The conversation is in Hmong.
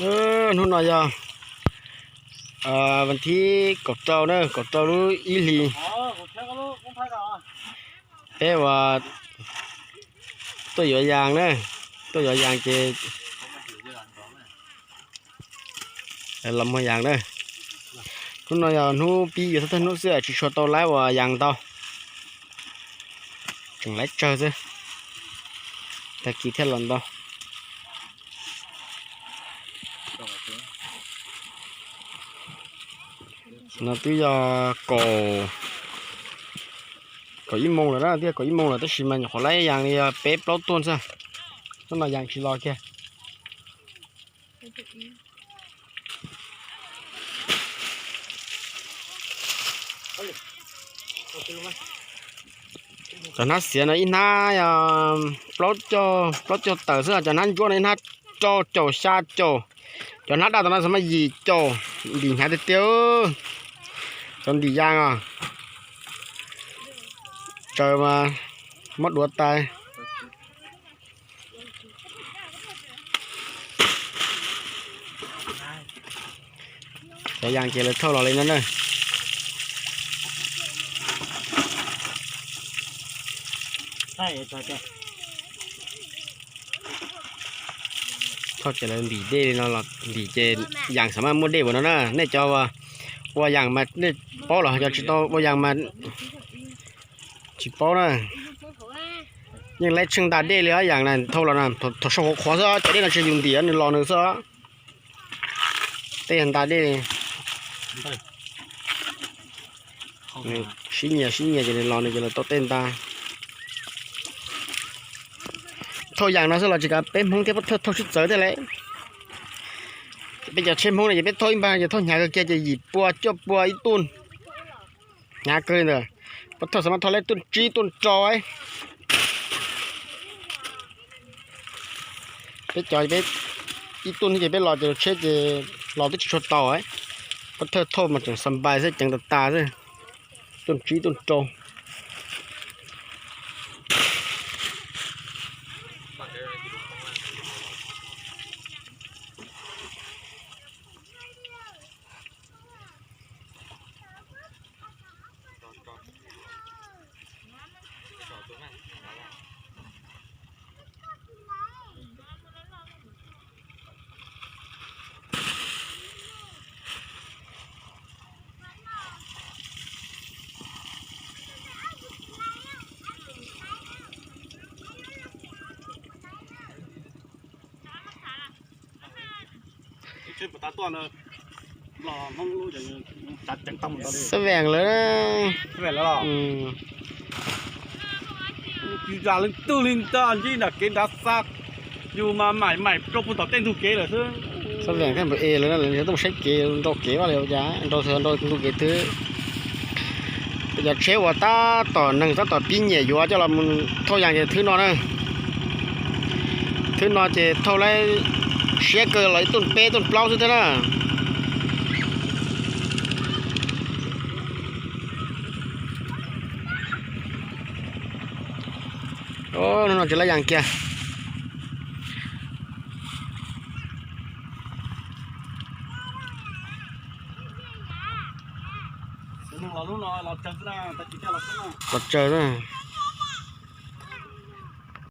Hnub no yog vas thib kaum rau na, kaum rau lub ib hlis. Peb ua tuaj yuav yas na, tuaj yuav yas ces los muag yas na. Hnub no yog hnub pib yuav thawj thawj hnub xwb tsis tshua tau laib ua yas ntau, tseem laib tsawg xwb, tag kis thiaj los ntau. No twb yog kaum, kaum ib moos lawm na, twb yog kaum ib moos lawm tab sis mas nyuam qhuav laib yas li peb plaub tuaj xwb. Hnub no yas tsis los kiag. Cov hnab xiav no ib hnab plaub caug, plaub caug tawm xwb, cov hnab ntsuab no ib hnab rau caum xya caum, cov hnab daj tom no xav mas yim caum, ntim hnyav tiag tiag. Cov ntim yas os, tsaws mas muab duav tas. Cov yas ces lawv thauj los li no na. Thauj ces lawv ntim dej li no los ntim ces yas xav mas muaj dej ua no na. Nej cov ua yas mas nej paub los cov tsis tau ua yas mas tsis paub na. Yeej laib tsheej nta dej li os, yas na thauj los na, thaum sau qhuav qhuav xwb, cov dej no tsis yus ntim nws los nws xwb. Tej nta dej li. Sib nyias sib nyias ces nws los nws ces lawv tau tej nta. Thauj yas no xwb los tsis kav peb Hmoob thiab, peb thauj sib txawv thiab lawm. Peb cov tsheb Hmoob no ces peb thauj ib npag ces thauj hnyav kawg kiag ces yim pua cuaj pua ib tuj. Hnyav kawg li ntawd. Peb thauj xav mas thauj laib tuj tsib tuj rau. Peb cov ib tuj ces peb los ces tsheb ces los twb tsis tshua tau. Peb thauj thauj mas tseem xa npais xwb, ceev tas tas xwb. Tuj tsib tuj rau. Xab veem lawm. Yus zam leej twg li ntag ntsib nram kev nrad xa, yus mas maim maim rau puag tom tej ntug kev lawm xwb. Xab veem thiaj npam es lawm na, lawv tuaj mus saib kev nrau kev vaj li cas, nrau nrau ntug kev twg. Cov tsheb uas tab tom neeg tab tom pib nyiam yuav coj los thauj yas ces thwb no na. Thwb no ces thauj laib siab kawg los ib tuj peb tuj plaub xwb thiab na. Hnub no tsis laib yas kiag. Los tsawg na.